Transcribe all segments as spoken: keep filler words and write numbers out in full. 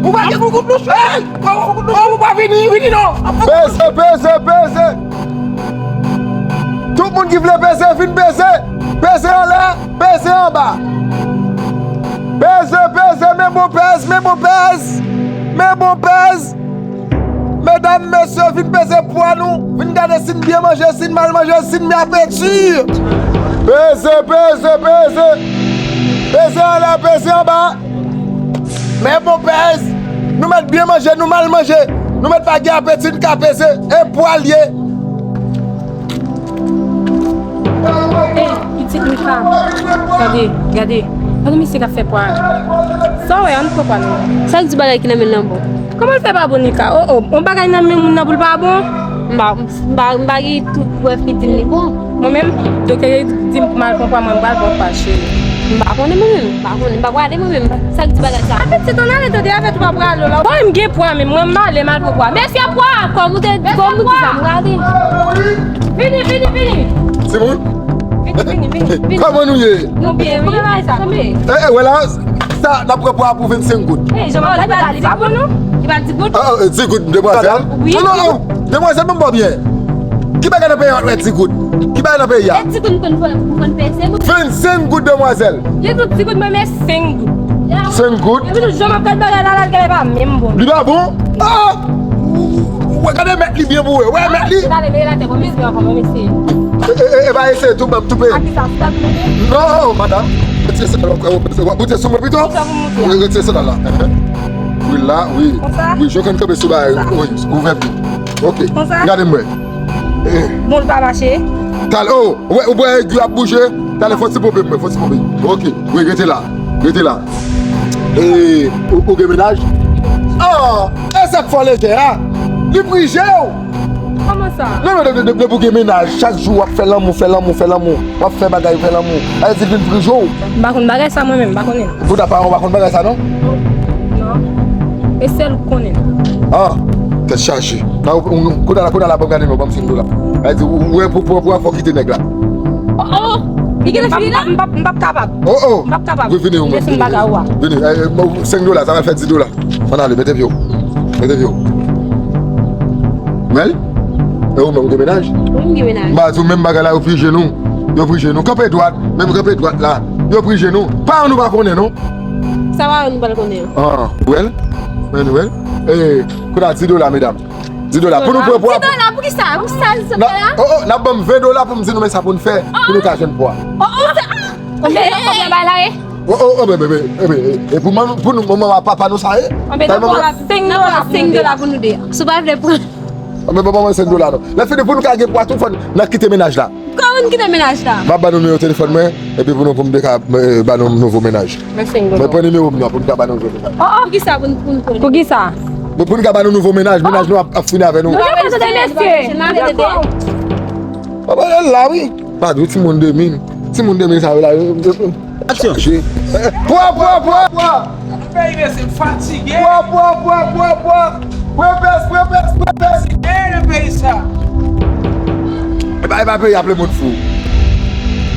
Ou pa gen pou kout louch. Hey! Ou pa vini, vini non. Peze, peze, peze. Tout moun ki vle peze, vin peze. Peze anlè, peze anba. Peze, peze, men bon pèz, men bon pèz. Men bon pèz. Medam, mesye, vin peze pwa nou. Vin gade si n byen manje, si n mal manje, si n gen apeti. Peze, peze, peze. Peze anlè, peze anba. Men bon pèz. Nou mèt byen manje, nou mal manje. Nou mèt pa gen apeti, n ka peze. E pwa l ye. Ey, pitit Mika. Gade, gade. Gade misye k ap fè pwa. Sa w wè, ann pran pwa nou. Sa k di bagay ki nan men l lan bon? Kòman l fè pa bon, Mika? O, o, yon bagay nan men moun nan pou l pa bon? M pa, m pa, m pa gen tout prèv ki di m li bon. Mwen menm, doktè yo di m pou m al pran pwa, mwen m pral pran pwa, cheri. M pa konnen mwen menm, m pa konnen, m pa prale mwen menm. Sa k di bagay sa? Apeti, ann ale tande avè tou pa prale la. Bon, m gen pwa menm, mwen m ale, m al pran pwa. Mesye pwa! Kòm ou te, kòm ou di sa, m prale. Vini, vini, vini. Timoun? Vini, vini, vini, vini. Kòman nou ye? Nou byen, wi. Kòman bagay sa? Tanbe. Eh, eh, wè la, sa, n ap pran pwa pou vennsenk goud. Eh, Jean-Marc, li pa di goud, non? Li pa di goud? Ah, ah, di goud, demwazèl. Wi. Non, non, non, demwazèl, ban m ba w byen. Ki bagay nan peyi a w ap wè di goud? Ki bagay nan peyi a? E di goud m konn fè, m konn peze, mwen. Vennsenk goud, demwazèl. Li di di goud, mwen, men senk goud. Senk goud? Epi tou, jan m ap gad bagay la, la, l genlè pa menm bon. Li pa bon? Ah! Ou, ou, ou, gade mèt li byen pou wè. Wè mèt li. Gade, men la tè, bon, mesye, ankò, bon, mesye. E, e, e, e, pa eseye tou, ban m tou peye. Ak ki sa, sa tou mete? Non, madam. Retire sandal la, w ap moute sou mwen pito. Sa pou moute a. Retire sandal la. Wi, la, wi. Konsa? Wi, je konn kanpe sou bagay. Konsa? Wi, ouvè byen. Ok. Konsa? Gade m wè. Eh. Bon, l pa mache. Talè, oh, ou wè, ou wè egi ap bouje. Talè, fò ti ponpe mwen, fò ti ponpe. Ok, wi, rete la. Rete la. E, ou, ou gen mennaj? Ah, e sa k fè w lejè a? Li prije w. Kòman sa? Non, non, depi, depi, depi w gen mennaj, chak jou w ap fè lanmou, fè lanmou, fè lanmou. W ap fè bagay, fè lanmou. Sa vle di l vin prije w. M pa konn bagay sa mwen menm, m pa konnen. Ou ta pa, ou pa konn bagay sa, non? Non. E sèl ou konnen. Ah, tèt chaje. Kounye a la, kounye a la, ban m gade non, ban m senk dola. Sa vle di, ou wè pou, pou, pou, fò w kite nèg la. Oh, oh! Li genlè fini la? M p ap, m p ap kapab. Oh, oh! M p ap kapab. Wi, vini, vini, vini. Vini, eh, eh, senk dola, sa va fè dis dola. Ann ale, mete pye w. Mete pye w. Well? E ou menm, ou gen mennaj? Wi, m gen mennaj. M ba di w menm bagay la, yo prije nou. Yo prije nou. Kanpe dwat, menm kanpe dwat la. Yo prije nou. Paran nou pa konnen, non? Sa paran nou pa konnen an? Ah, well? Anyway. Eh, kounye a dis dola, medam. Dis dola. Pou nou pran pwa. Dis dola, pou ki sa? Pou sa, dis dola? Oh, oh, n ap ban m ven dola pou m di nou men sa pou n fè, pou nou ka jwenn pwa. Oh, oh, se, ah! Konbyen, konbyen bay la ye? Oh, oh, oh, men, men, men, men, e pou manman, pou nou, manman, papa nou sa ye? Anben, dakò, senk dola, senk dola pou nou de. Si w pa vle pran. Anben, ban manman senk dola non. Lè fini pou nou ka gen pwa tou fò n kite mennaj la. Kòman n kite mennaj la? M ap ba nou nimewo telefòn mwen, epi pou nou, pou m te ka, eh, ba nou nouvo mennaj. Mwen senk dola. Mwen pran nimewo m nan pou m ka ba nou nouvo mennaj. Oh, oh. Poukisa pou n, pou n pran? Poukisa? Bon, pou n ka ba nou nouvo mennaj, mennaj nou ap, ap fini avè nou. Nou pa konn tande mesye. Papa, la wi. Pa di w timoun de mil. Timoun de mil sa yo la, yo, yo, yo. Aksyon. Pwa, pwa, pwa, pwa. Peyi mesye fatige. Pwa, pwa, pwa, pwa, pwa. Pwepès, pwepès, pwepès. Fatige nan peyi sa. E pa, e pa peyi ap le moun fou.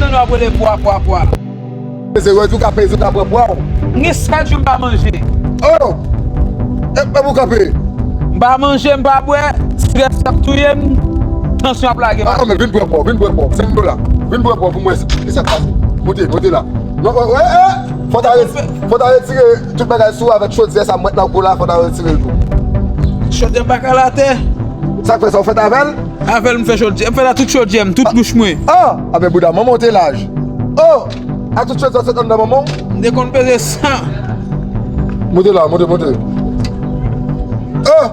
Non, non, ap rele pwa, pwa, pwa. Peze, wè, tou ka peze, tou ka pran pwa w. M gen sèt jou m pa manje. Oh! E, e pou kanpe. M pa manje, m pa bwè, strès ap touye m, tansyon ap lage m. Ah, men vin pran pwa w, vin pran pwa w, senk dola. Vin pran pwa w pou mwen, se sa k pase. Monte, monte la. Non, wè, wè, wè. Fò ta re-, fò ta retire tout bagay sou avèk chodyè sa m mèt nan kou la, fò ta retire l tou. Chodyè m pa kale atè. Sa k fè sa, w fèt avè l? Avè l m fè chodyè, m fèt a tout chodyè m, tout bouch mwen. Ah! Anben bouda, manman w te laj. Oh! A tout chodyè w sot anndan manman w? M te konn peze san. Monte la, monte, monte. Oh!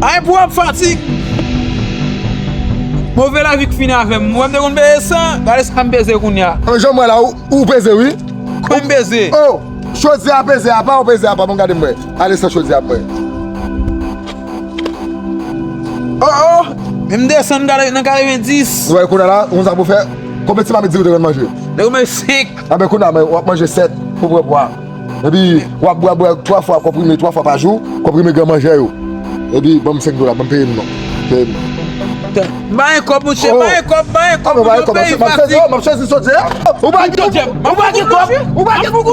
Ay, pou ap fatig. Move lavi k fini avè m. Mwen m te konn peze san, gade sa m peze kounye a. Anben jan m wè la, ou, ou peze wi. Kòman m peze? Oh! Chodyè a peze apa, ou peze apa, bon gade m wè. Ale san chodyè a pou mwen. Oh, oh! Men m desann nan katrevenndis. Ou wè kounye a la, ou konn sa pou fè? Konbyen ti mamit diri w te konn manje? Te konn manje senk. Anben kounye a, men w ap manje sèt pou pran pwa. Epi, w ap bwè, bwè twa fwa konprime, twa fwa pa jou, konprime gran manjè yo. Epi, ban m senk dola, ban m peye m non. Peye m non. Bay kòb, monchè, bay kòb, bay kòb, monchè, peyi fatik. M ap chwazi sòti a. Ou pa gen kòb, ou pa gen kòb. Ou pa gen kòb.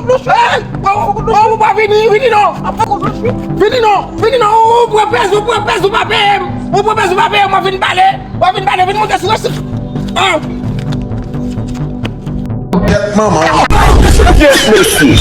Ou pa vini, vini non. Vini non, vini non. Ou pran pèz, ou pran pèz, ou pa peye m. Ou pran pèz, ou pa peye m, w ap vin pale. W ap vin pale, vin monte sou resi. Ah. Tèt manman. Yes, mesye.